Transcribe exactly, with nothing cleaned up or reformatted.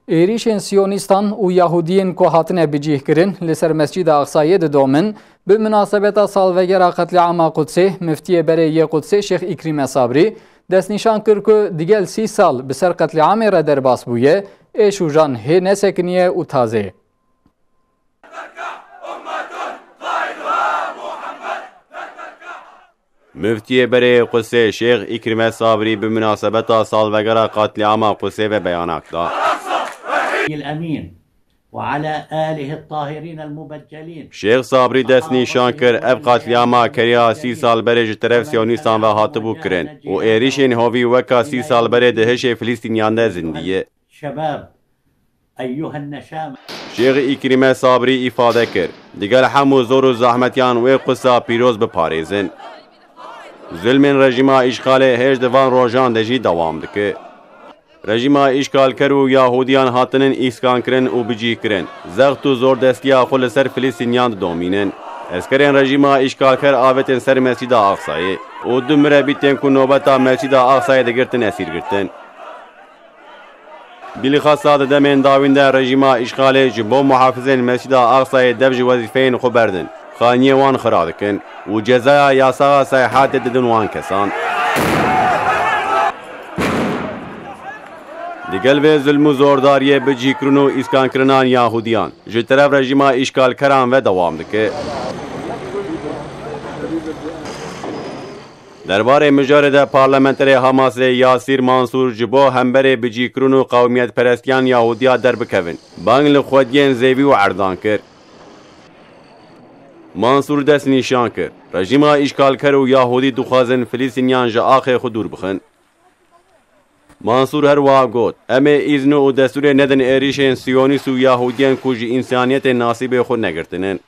Êrîşên Siyonîstan û Yahudiyên ku hatine bicîhkirin li ser Mescîda Aqsayê didomin. Bi minasebeta salvegera qetlîama Qudsê, Miftiyê berê yê Qudsê Şêx Îkrîme Sabrî destnîşan kir ku digel sî sal bi ser qetlîamê re derbas bûye, ê şûjan hê nesekiniye û taze ye. Miftiyê berê Qusê Şêx Îkrîme Sabrî bi minasebeta salvegera qetlîama Qusê ve beyanak da. الأمين وعلى آله الطاهرين المبجلين. Şêx Sabrî dest nîşan kir, ev qetlîama keriya sî sal berê ji teref Siyonîstan ve hatibû kirin û êrîşên hovî weka sî sal berê di hişê Filistîniyan de zindî ye. شباب، أيها النشامى. Şêx Îkrîme Sabrî îfade kir, digel hemû zor û zehmetiyan wê Qudsa pîroz biparêzin. Zulmên rejîma îşxalê hêj di van rojan de jî dewam dike. Rejîma îşkalker û Yahudiyan hatinin îskankirin û bicîhkirin, zext û zordestiya xwe li ser Filistîniyan didomînin. Eskerên rejîma îşkalker avêtin ser Mescîda Aqsayê û du mirebîtên ku nobeta Mescîda Aqsayê digirtin esîr girtin. Bilxasa di demên dawîn de rejîma îşxalê ji bo muhafizên Mescîda Aqsayê dev ji wezîfeyên xwe berdin, xaniyê wan xira dikin û cezaya yasaxa seyhatê didin wan kesan. Digel vê zulm û zordariyê bicîhkirin û îskankirinan Yahudiyan ji teref rejîma îşkalkeran ve dewam dike. Derbarê mijarê de parlamenterê Hamasê Yasîr Mansûr ji bo hemberê bicîhkirin û qewmiyetperestiyan Yahudiya derbikevin, bang li xwediyên zêvî û erdan kir. Mansûr dest nîşan kir, rejîma îşkalker û Yahudî dixwazin Filistîniyan ji axê xwe dûr bixin. Mansûr her wiha got, em ê îzn û destûrê nedin êrîşên Siyonîst û Yahudiyên ku ji însaniyetê nasîbê xwe negirtinin.